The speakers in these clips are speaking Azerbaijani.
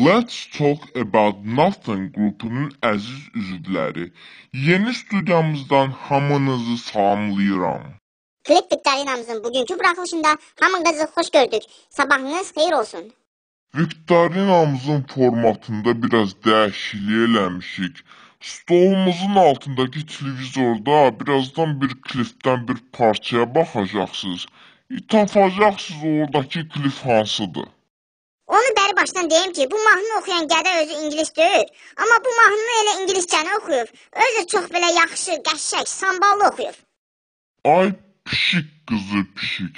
Let's Talk About Nothing qrupunun əziz üzvləri, yeni studiyamızdan hamınızı salamlayıram. Klip Viktorinamızın bugünkü buraxılışında hamınızı xoş gördük. Sabahınız xeyir olsun. Viktorinamızın formatında biraz dəyişiklik eləmişik. Stolumuzun altındakı televizorda birazdan bir klipdən bir parçaya baxacaqsınız. Tapacaqsınız oradakı klip hansıdır. Onu bəri başdan deyim ki, bu mahnını oxuyan gədə özü ingilis deyil, amma bu mahnını elə ingiliscəni oxuyub. Özü çox belə yaxşı, qəşəng, samballı oxuyub. Ay pişik qızı pişik,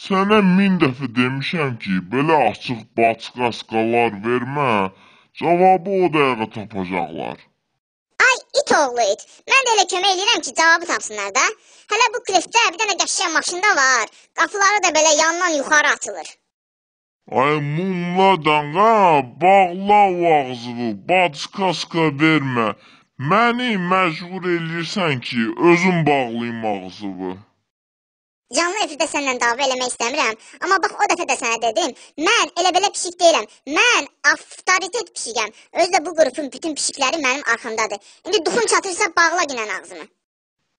sənə 1000 dəfə demişəm ki, belə açıq baçqaskalar vermə, cavabı o dəqiqə tapacaqlar. Ay it oğlu it, mən də elə kömək eləyirəm ki, cavabı tapsınlar da. Hələ bu klipdə bir dənə qəşəng maşın da var, qapıları da belə yandan yuxarı açılır. Ay mumla danqa, bağla o ağzını, baçkaska vermə. Məni məcbur eləyirsən ki, özüm bağlayım ağzını. Canlı efirdə səninlə dava eləmək istəmirəm, amma bax o dəfə də sənə dedim, mən elə belə pişik deyiləm, mən avtoritet pişikəm. Özü də bu qrupun bütün pişikləri mənim arxamdadır. İndi duxum çatırsa bağla ginən ağzımı.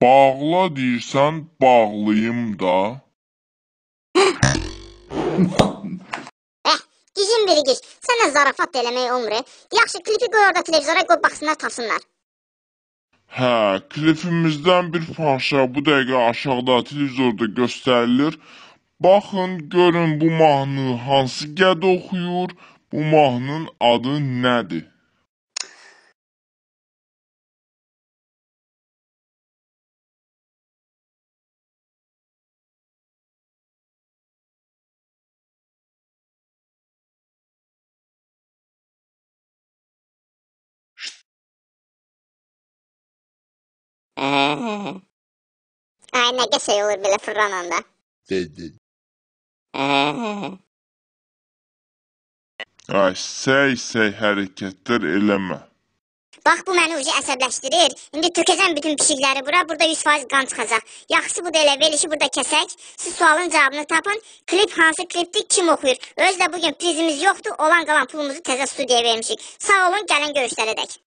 Bağla deyirsən, bağlayım da. Gicin biri gic, sənlə zarafat da eləmək olmur. Yaxşı, klipi qoy orada televizora, qoy baxsınlar, tapsınlar. Hə, klipimizdən bir parça bu dəqiqə aşağıda televizorda göstərilir. Baxın, görün bu mahnı hansı gədə oxuyur, bu mahnının adı nədir? Ay, nə qəşəng olur belə fırlananda. Ay, səy-səy hərəkətlər eləmə. Bax, bu məni ucu əsəbləşdirir. İndi tökəcəm bütün pişikləri bura, burada 100% qan çıxacaq. Yaxşısı bu da elə, verilişi burada kəsək. Siz sualın cavabını tapın. Klip hansı klipdir, kim oxuyur? Özü də bugün prizimiz yoxdur, olan qalan pulumuzu təzə studiyaya vermişik. Sağ olun, gəlin görüşlərə dək.